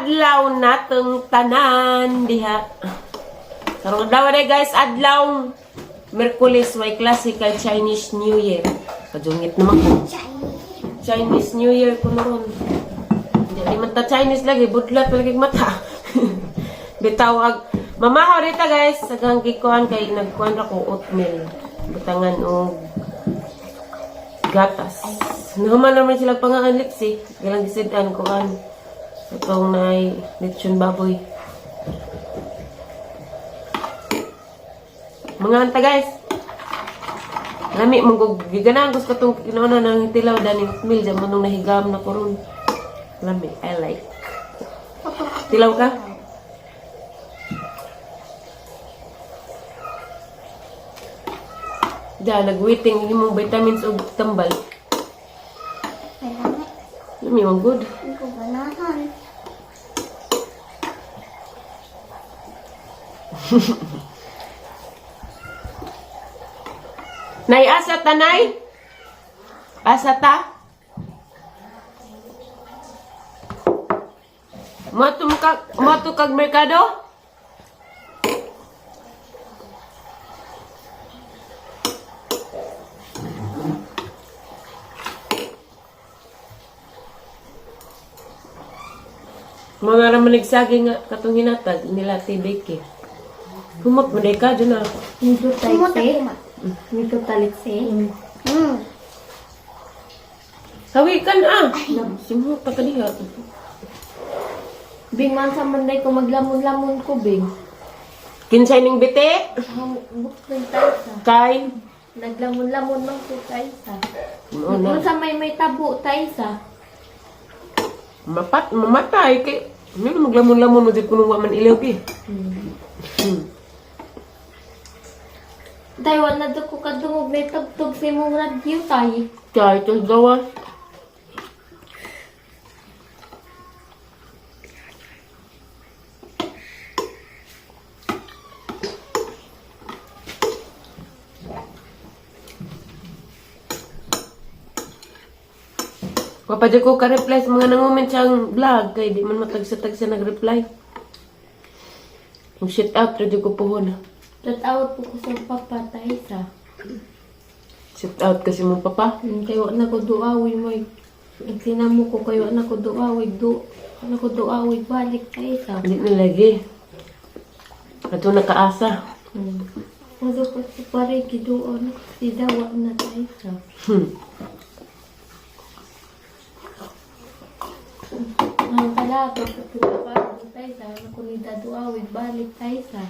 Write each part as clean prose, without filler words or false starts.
adlaw natong tanan diha. Karong adlaw day guys, adlaw Merkulis way klase kay Chinese New Year. Kajungit naman ko. Chinese New Year ko noon. Hindi man ta Chinese lagi, budlat lagi mata. Bitaw ag mamahaw rita guys, sagang gikuan kay nagkuan ra ko oatmeal. Butangan og gatas. Nahuman naman sila pangaan lipsi. Galang gisidan kuan. Itong nay lechon baboy. Mga anta guys. Lami mong giganahan gusto tong kinuha ng tilaw dani oatmeal dyan mo nung nahigam na ko ron. Lami, I like. Tilaw ka? Da, nag-waiting imong vitamins og tambal. Marami. Lami man good. Hindi ko ganahan. Nay, asa ta, nay? Asa ta? Mato ka, mato kag merkado? Mga raman nagsagi nga katong hinatag nila tibiki. Humot mo day ka dyan ah. Nito Sumot talikse. ako ma. Nito talikse. Hawikan ah. Simhot pa ka diha. Bing man sa manday ko maglamon-lamon ko, Bing. Kinsay ning bite? Buktoy tayo sa. Kay Naglamon-lamon man ko tayo sa. Mao na. Kung sa may tabo tayo sa. Mapat mamatay kay ano maglamon-lamon mo jud kuno wa man ilaw gi. Tayo na do ko kadungog na tugtog sa imong radyo tayo. Kay tos gawas. Wa pa jud ko ka-reply sa mga nangument siyang vlog kay di man matagsa-tagsa nag-reply. Mag shit out ra jud ko puhon. Shout out po ko sa papa tayo sa. Shit out kasi mong papa. Kayo na ko duawi mo. Nagsinamo ko kayo na ko duawi du. Ano ko duawi balik tayo sa. Hindi na lagi. Ato nakaasa. Ano ko sa pare giduon si dawa na tayo sa. Ang kala ko pa tayo sa ano ko ni daduawi balik tayo sa.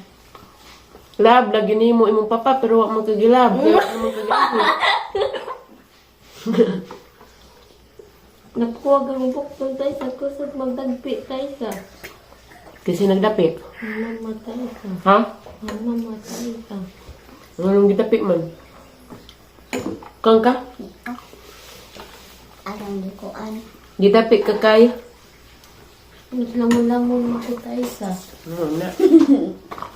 Lab, lagi nimo imong papa pero wa man kagilab. Kaya wa man kagilab. Nakuha ang bukton tayo sa kusog magdagpi tayo sa. Kasi nagdapik. Mama tayo sa. Ha? Mama tayo sa. Anong gidapik man? Kang ka? Alam di ko an. Gidapik ka kay? Naglamon-lamon ko tayo sa. Ano na?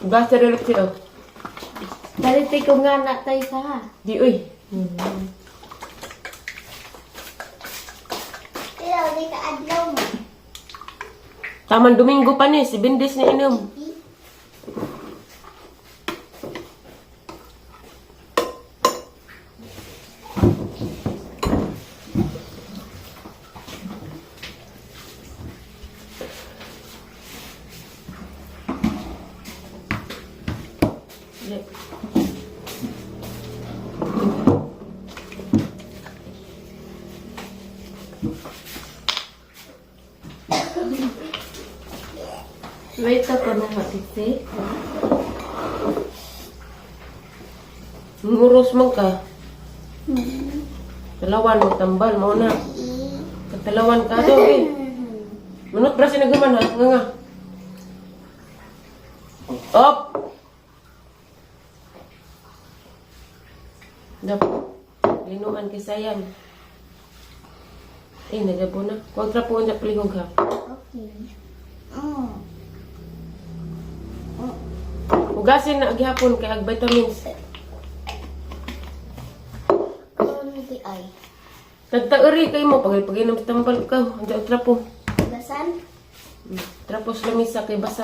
Basta relax siya. Dalit ko nga na tayo sa ha. Di uy. Pero di ka adlaw mo. Taman Domingo pa ni, si Bindis ni inom. Wait ako na matitse. Nguros man ka. Talawan mo tambal mo na. Katalawan ka daw eh. Manot bra sinagaman ha. Nga nga. Op. Dap. Linuan kay sayang. Eh, nagabo na. Kontra po ang palihog ha. Okay. Hugasin na gihapon kay ag vitamins. Ano di ay? Nagtauri kay mo pag paginom sa tambal ka. Ang trapo. Basan? Trapos lamisa kay basa.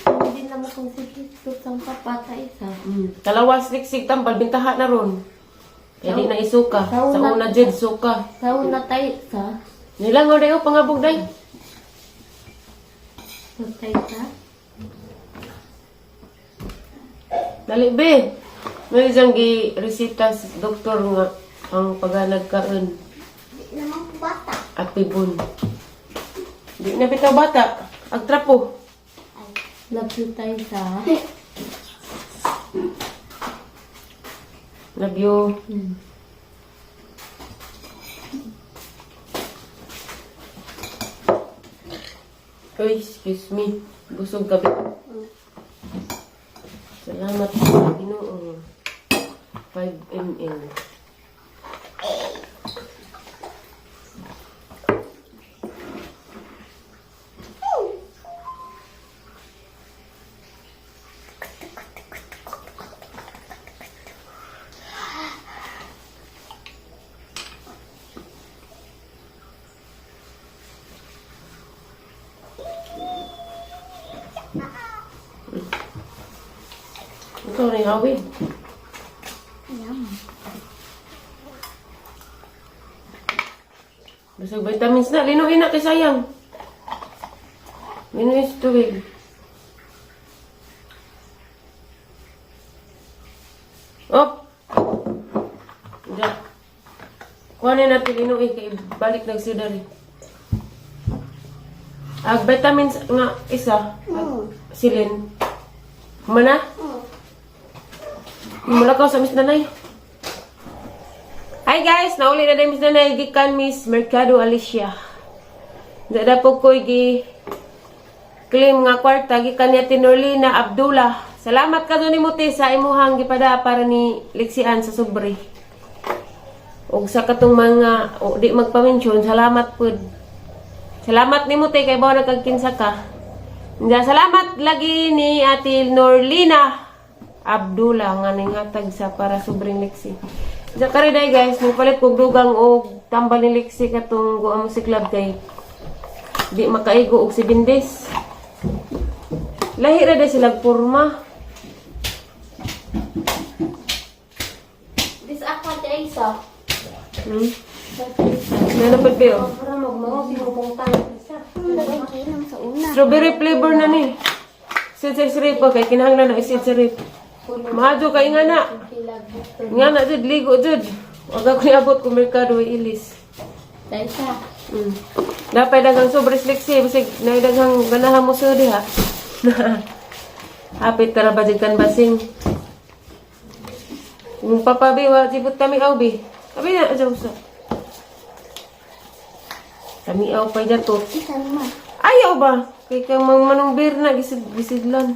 Hindi na mo kung sige sang papa ta isa. Kalawas liksig tambal bintaha na ron. Kaya di na isuka. Sa Sa una- una jud suka. Sa una tayo isa. Nilangaw dayo pangabog day. Sa tayo isa. Dali be. May isang gi resita sa doktor nga ang paganag kaon Di naman ko bata. atibon. Di na bitaw bata. Agtrapo. Love you tayo isa. Love you. Uy, excuse me. Busog gabi. Salamat sa Ginoo. 5 ml. Ikaw rin, awin. Yum. Busog vitamins na. Linuin na kay sayang. Linuin sa tubig. Op! Diyan. Kuha na natin linuin kay balik nagsidari. Ag vitamins nga isa. Ag silin. Mana? Mula ka sa Miss Nanay. Hi guys, nauli na din Miss Nanay gikan Miss Mercado Alicia. Dada po ko'y gi claim nga kwarta gikan niya Tinorlina Abdullah. Salamat ka ni Muti sa imuhang gipada para ni liksian sa sobre. Og sa katong mga o, di magpamensyon, salamat pud. Salamat ni Muti kay bawa nagkagkinsa ka. Nga, salamat lagi ni Ate Norlina Abdullah nga ningatag sa para sobrang liksi. Sa kare day guys, mupalit kog dugang og tambal ni liksi katong guam si club kay di makaigo og 7 days. Lahi ra day sila porma. This ako tayo isa. Sa tayo isa. Nanapad ba yun? Para magmao sinubong tayo isa. Nagkinom sa una. Strawberry flavor na ni. Sid sa sirip pa kay kinahanglan na isid sa rip. Maadyo kay nga na. Nga na jud ligo jud. Wag ako niabot kung merkado ay ilis. Tayo isa. Dapat daghang sobre liksi bisig nagdaghang ganahan mo sa diha. Hapit tara ba jud kan basing. Kung papabi wa jibot kami aw bi. Abi na adyo sa. Kami aw pa jato. Isa naman. Ayaw ba? Kay kang mang manong beer na gisid gisidlan.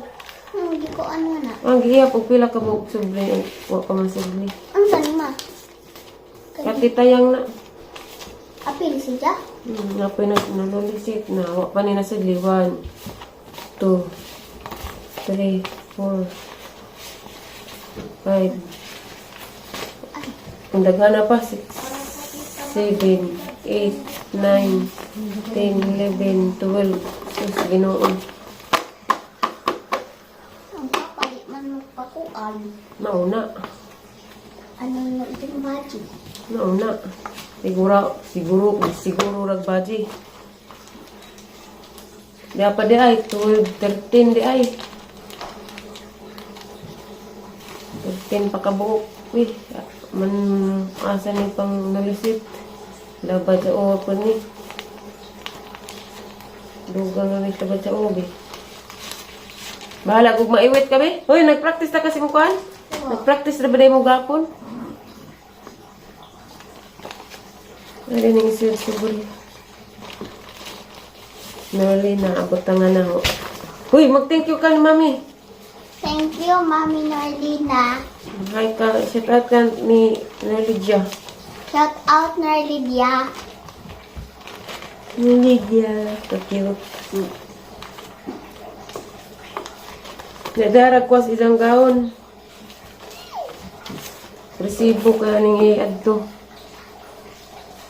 Hindi ko ano na. Ang gihap og pila ka buok sobre wa pa man sobre. Ang saan ma? Kati tayang na. Apil siya? Napoy na nalulisit na. Wa pa ni nasa 1, 2, 3, 4, 5. Kung daghan na pa, 6, 7, 8, 9, 10, 11, 12. Sus, Ginoo. Ang papa, di man magpakuan. Nauna. Ano na itong baji? Nauna. Siguro, siguro, siguro ragbaji. Di pa di ay, 12, 13 di ay. 13 pa kabuok. Uy, man, asa ni pang nalusit. Labad sa uwa po ni. Dugang na ni labad sa ubi. Bahala kung maiwit kami. Uy, nag-practice na kasi mo kuan? Nag-practice na ba na mo gapon? Ano ning isip siguro. Noli na, abot nga na ho. Uy, mag-thank you ka ni Mami. Thank you, Mami Norlina. Hi ka, shout out ka ni Nolidia. Shout out, Norlidia. Nolidia, ka-cute. Nadarag ko sa isang gaon. Resibo ka ning i-add to.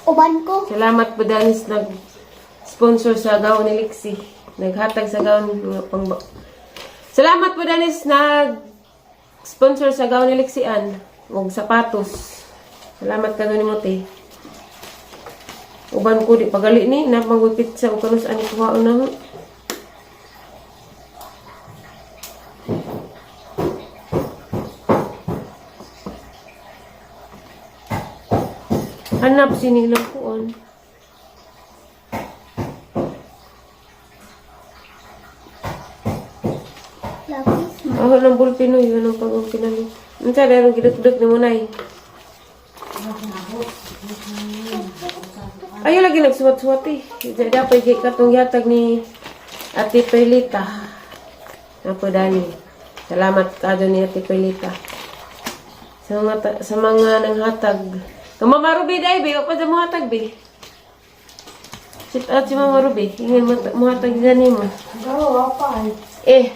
Uban ko. Salamat po Danis nag sponsor sa gown ni Lexi. Naghatag sa gown nga pang. Salamat po Danis nag sponsor sa gown ni Lexi an ug sapatos. Salamat ka ni mo te. Uban ko di pagali ni na mangoy pizza ug kanus ani kuhaon na ho. Hanap sinila kuon. Lapis ma. Ako ng bulpin no, yun ang pag pinalit. Unsa dahil gidukduk ni Munay? Ayaw lagi nagsuwat-suwat eh. Dapat kay katong yatag ni Ate Perlita. Ako Dani. Salamat ka ni Ate Perlita. Sa mga nanghatag. Kung Mama Ruby dai be, pa sa muhatag be. Sit out si Mama Ruby. Ingan muhatag gani mo. Gawa pa ay. Eh,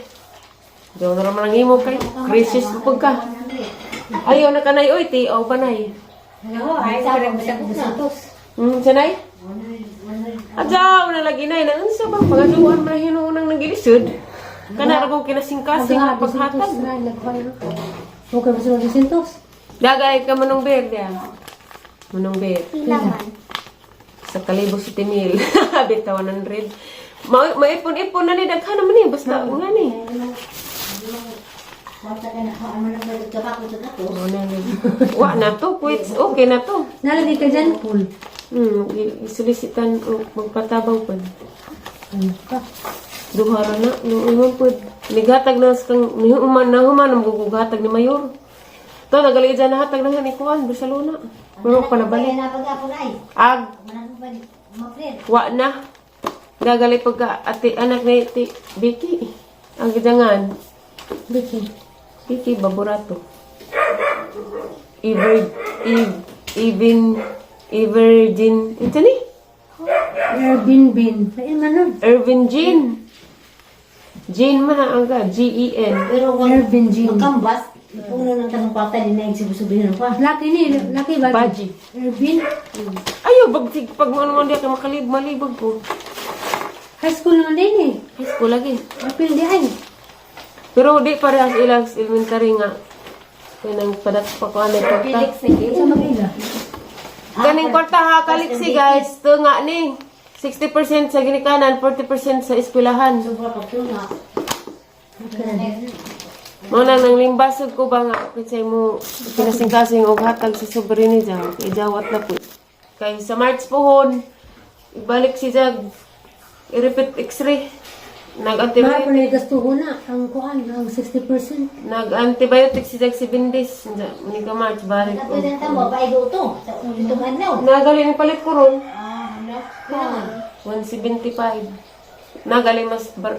diyo na raman ang imo kay crisis pag ka. Ayaw na kanay oy, ti o banay. Ano ay parang bisag dusentos. Sanay? Adyaw na lagi nay, nang unsa bang pagaduan man hinuunang nagilisod. Kana ra kong kinasingkasing nga paghatag. Okay, basta dusentos. Dagay ka manong beer diya. Manong beer. Pila man. Sa kalibo sa timil. Bita 100. Maipon-ipon na ni daghan naman ni basta nga ni. Mo na ni. Wa na to, quits. Okay na to. Nalagay ka dyan, pool. Isolisitan o magpatabang po. Ano ka? Duha ra na, no imong pod. Nigatag na sa kang nihuman na human ang gugugatag ni mayor. To nagali dyan nahatag na ni kuan Barcelona. Pero pa nabalik. Ag wa na. Gagali pagka ate anak ni ate Vicky. Ang gidangan. Vicky. Vicky Baburato. Ever Eve even Evergin. Ito ni? Ervin Bin. Lain man nun. Irvin Jean. Jean man ang aga, G-E-N. Pero kung Ervin Jean. magkambas, puno ng tanong pata, di na yung pa. Laki ni, laki ba? Baji. Ervin. Ayaw, bagtig pag ano man diya ka makalib, malibag ko. High school naman din eh. High school lagi. Apil di ay. Pero di parehas ilang elementary nga. Kaya nang padat pa ko ano kwarta. Sa Manila. Kaning kwarta ha, kaliksi guys. Ito nga ni. 60% sa ginikanan, 40% sa eskwelahan. Sobra pagtuna. Mao nang nang limbasog ko ba nga kinsay mo kinasingkasing og hatag sa sobre ni Jaw. Kay jawat na po. Kay sa March pohon, ibalik si Jag. I-repeat x-ray. Mahal Nag-antibiotic. po na yung gastuho na. Ang kuan, ang 60%. Nag-antibiotic si Jag 7 days. Ni ka March balik. Ito din tamo, paigo to. Sa itong ano. Nagaling palit ko ron. Ah, ano? Kailangan. 175. Nagaling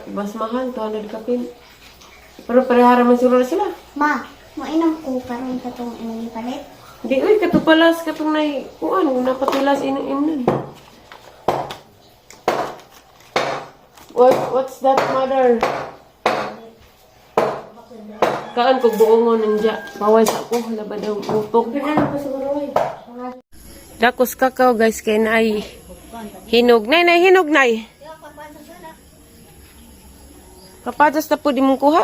mas mahal, 200 kapin. Pero parehara man siguro na sila. Ma, mainom ko karon katong imong ipalit. Di, uy, katupalas, katong nay, kuan, napatulas, inom. What's that, mother? Kaan ko buongon nandya. Paway sa ako, labad ang utok. Pero pa siguro eh. Dakos kakao, guys, kay naay hinog. Nay, nay, hinog, nay. Kapadas na po di mong kuha.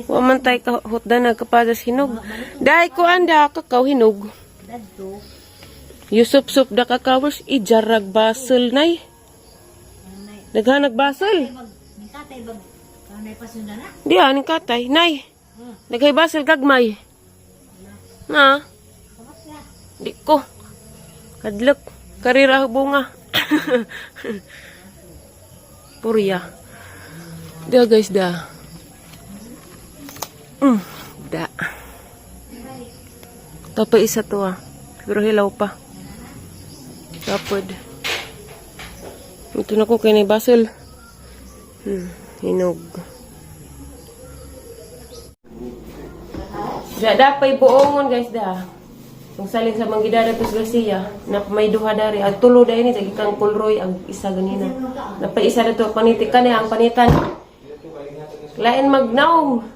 Wa man tay kahutda na kapadas hinog. Dahil ko anda kakao hinog. Yusuf sup da kakawers ijarag basel nay. Naghanag basel. Katay bag, kanay pasundan na. Di aning katay nay. Naghay basel gagmay. Na. Di ko. Kadlok. Karira bunga. Purya. Da guys da. Da. Tapos isa to ah. Pero hilaw pa. Tapod. Ito na ko kay ni basel. Hinog. Da dapay buongon guys da. Kung salin sa Manggidara tos Garcia, na may duha dari ag tulo dai ni sa gikang Kulroy ang isa ganina. Napay isa dato paniti kani ang panitan. Lain magnaong.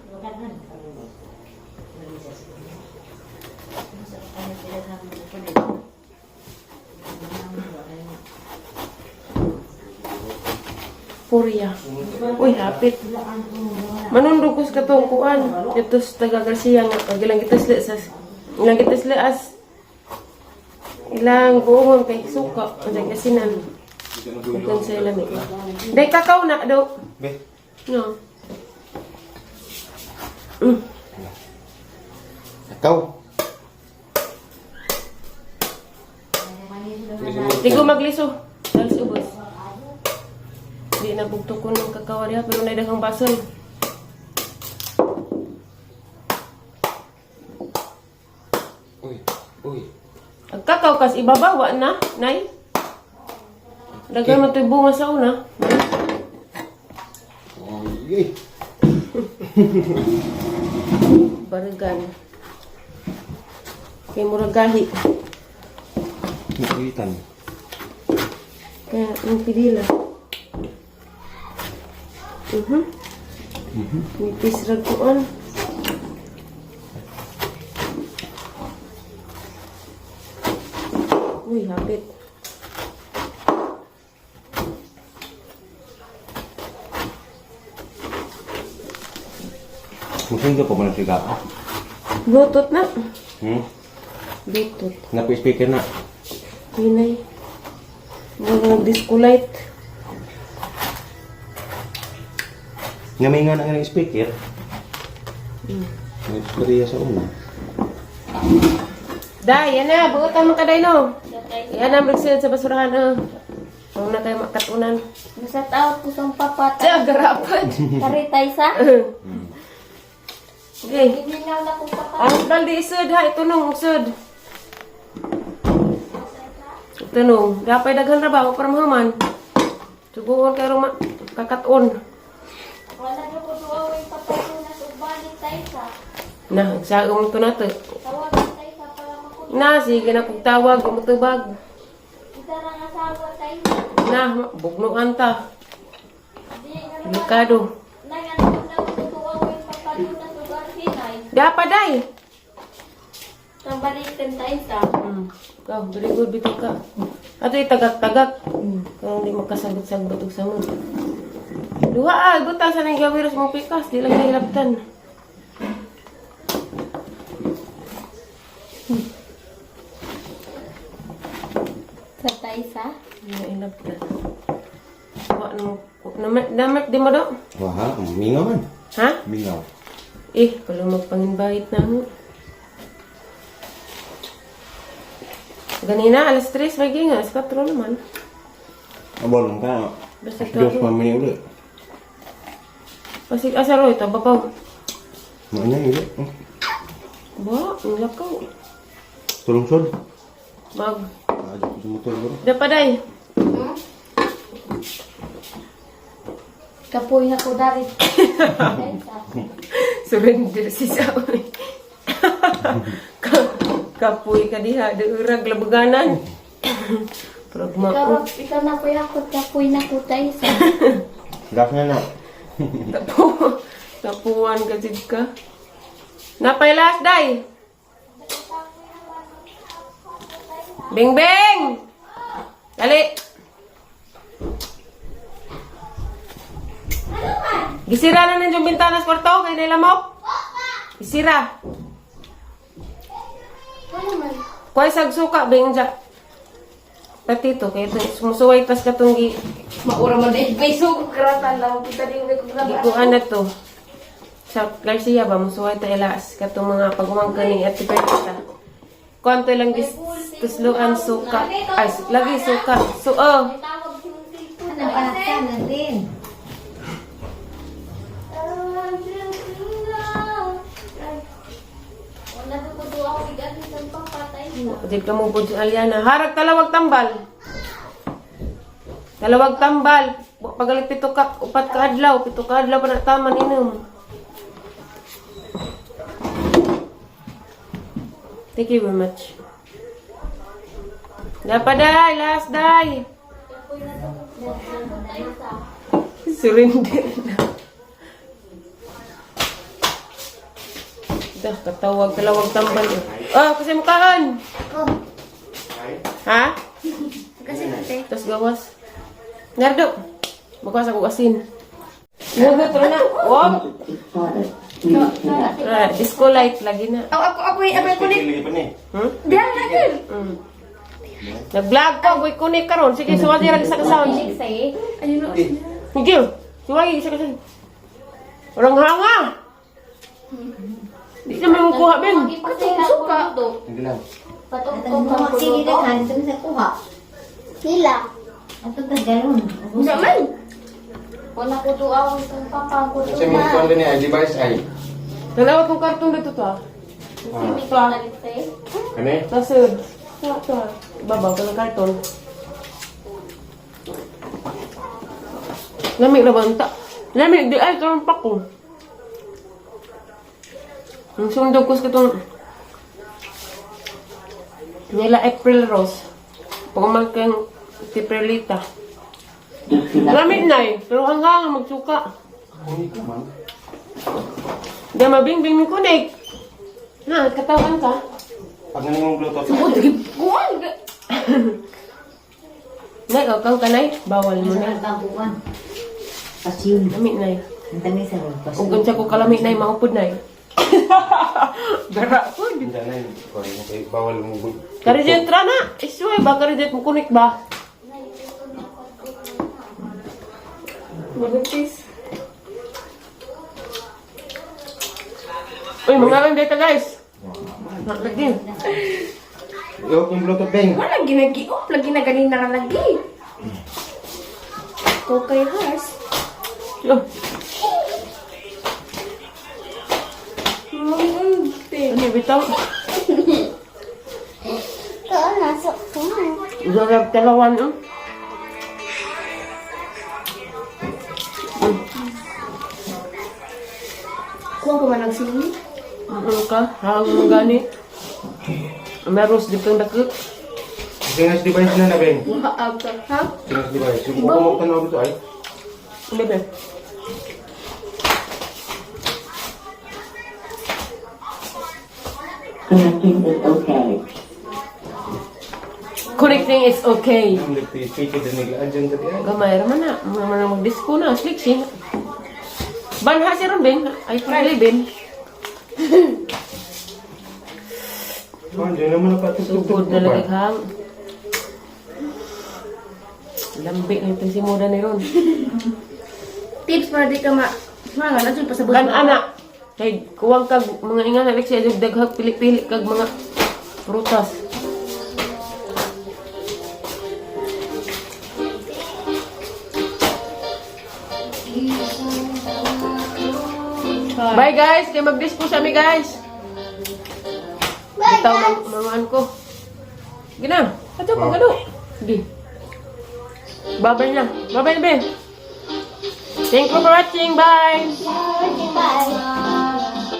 Purya. Uy, hapit. Manundog ko sa katong kuan. Ito sa taga Garcia nga. Pag ilang kita sila sa... Ilang kita sila as... Ilang buongon kay suka. Ang kasinan. Ito sa ilamig. Day kakao na do. Be. No. Ikaw. Di ko magliso. Dahil sa ubos. Di na bugto ko ng kakao diha pero naidaghang basol. Uy, uy. Ang kakao kas ibabawa na, nay. Daghan man to'y bunga sa una. Uy, uy. Baragan. Kay murag gahi. Nakulitan. Kaya ang pidila. Nipis rag kuan. Uy, hapit. Musundo pa man siya ka. Bluetooth na. Bluetooth. Naku-speaker na. Hinay. Mga nag-disco light. Ngaminga na nga ng speaker. May istorya sa una. Day, yan na. Buotan mo ka, Day, no? Yan na, magsilid sa basurahan, oh. Huwag na kayo makatunan. Basta tawag ko sa papa. Tiya, garapad. Karitay sa. Okay. Giminaw na kong papa. Ang dal di isod ha, ito nung isod. Ito nung, dapat daghan ra ba para mahuman. Suguon kay ruma kakaton. Wala na ko duawin papalunas ug balik tayo sa. Na, saong to nato. Tawag tayo sa para makun. Na, sige na kog tawag, mutubag. Isa ra nga asawa tayo. Na, bugnuan ta. Di nga naman. Delikado. Nay ano na ko duawin papalunas ug arhinay. Dapat day. Kang balikan tayo sa. Ikaw, very good bitaw ka. Ato itagak-tagak. Kung di makasagot-sagot og samod. Duha ah, buta sa nang gawiros mong pikas, di lang nahilabtan. Sa tayo sa. Di nahilabtan. Wa na mo. Namat di mo do? Wah, mingaw man. Ha? Mingaw. Eh, kalau magpanginbahit na ako. Ganina, alas 3, may ginga, alas 4 naman. Abalon ka. Basta Diyos tawag. mamini uli. Pasig, asaro ito, babaw. Maanya uli. Ba, ang lakaw. Tulong sod. Mag, Aja ko sa motor bro. dapaday. Kapoy na ko dari. Tayo sa. Surrender si Saoy. Kapoy ka diha, deurag labuganan. Pragma. Ikaw, ikaw na kuya ko, kapoy na ko tayo sa. Gas na na. Tapu, tapuan ka jud ka. Napay last day. Bing bing. Dali. Gisira na ninyong bintana sa kwarto kay nilamok. Gisira. Wala man. Kuhay sagsuka bing ja. Patito kay ito sumusuway tas katong gi Maura man dahil peso karatan lang kita di ko gikuan na to. Sa Garcia ba musuway ta ilas katong mga pagumangka ni Ate Berta. Kuanto lang gis tusluan suka. Ay, lagi suka. So, oh. Tawag si mong cellphone. Ano panaktan natin? Wala na ko duawin ang isang papa tayo sa. Jud ka mo pud sa Aliana. Harag talawag tambal. Talawag tambal. Pagalit pito ka upat ka adlaw, pito ka adlaw pa na taman inom. Thank you very much. Dapat day, last day. Kapoy na ko tayo sa. Surrender na. Dah, katawag, talawag tambal. Eh. Oh, kasi mukhaan. Ako. Ha? Kasi pati. Tapos gawas. Nardo. Magkuha sa kong asin. Hugot na. Wow! Ah, disco light lagi na. Ako, ako, ako, ako, ako, Lagi pa ni. Hmm? Diyan na, girl. Nag-vlog ko, agoy kunik karon. Sige, suwagi ra sa kasound. Ayun na. Sige, suwagi sa kasound. Orang hanga. Di naman mo kuha, Ben. Suka. Hindi lang. Atong sige na kan itong sa kuha. Sila. Ato ta galon. Wala man. Kasi mo kuan din ay device ay. Dalawa tong karton dito to ah. Ito ah. Kani? Tasod. Ito, ito ah. Babaw ka ng karton. Lami ra ba ang? Lami, di ay, karon pa ko. Ang sundog ko sa katong nila April Rose. Pagumangkang si Perlita. Lami na eh. Pero hanggang magsuka. Kung ikaw man. Di mabingbing mi kunik. Na, katawan ka. Pag nga mong Bluetooth. Kuwan. Nay, o, kang kanay. Bawal mo na. Sa kuan. Pasyon. Lami nay. Ang tami sa ron. Ug unsa ko kalami nay, maupod nay. Dara ko. Hindi na yun. Bawal mo. Karijet ra na. Isway ba karijet mo kunik ba? Marites. Uy, mga lang data guys. Lagi. Yo, kung Bluetooth beng. Wala ginagi-off. Lagi na galing na lagi. Kokay horse. Yo, Marites. ano bitaw? Ito, nasok ko. Zarag talawan oh. Kuha ko man ang sili. Ano ka? Hang mo gani. Meros di kang dakot. Singas device na na beng. Maag ka, ha? Singas device. Yung kukumok tanaw dito ay. Hindi ba? Connecting is okay. Connecting is okay. Ang nagpi-speaker din naglaan dyan dati ay. Gamay ra man na. Mga man mag-disco na. Slik siya. Banha si ron beng. Ay, 11. Ah, dyan naman napatugtog. Sugod na lagi hang. Lambi na itong simuda ni Ron. Tips para di ka ma... Mga na, pasabot. Kan ana, kay kuwang kag mga ingan Alexia dug daghag pili-pili kag mga prutas. Bye guys, kay mag-disco sa mi guys. Bye, Bitaw guys. mang ko. Gina, ato ko gano. Sige. Bye-bye na. Bye-bye, be. Thank you for watching. Bye. Bye.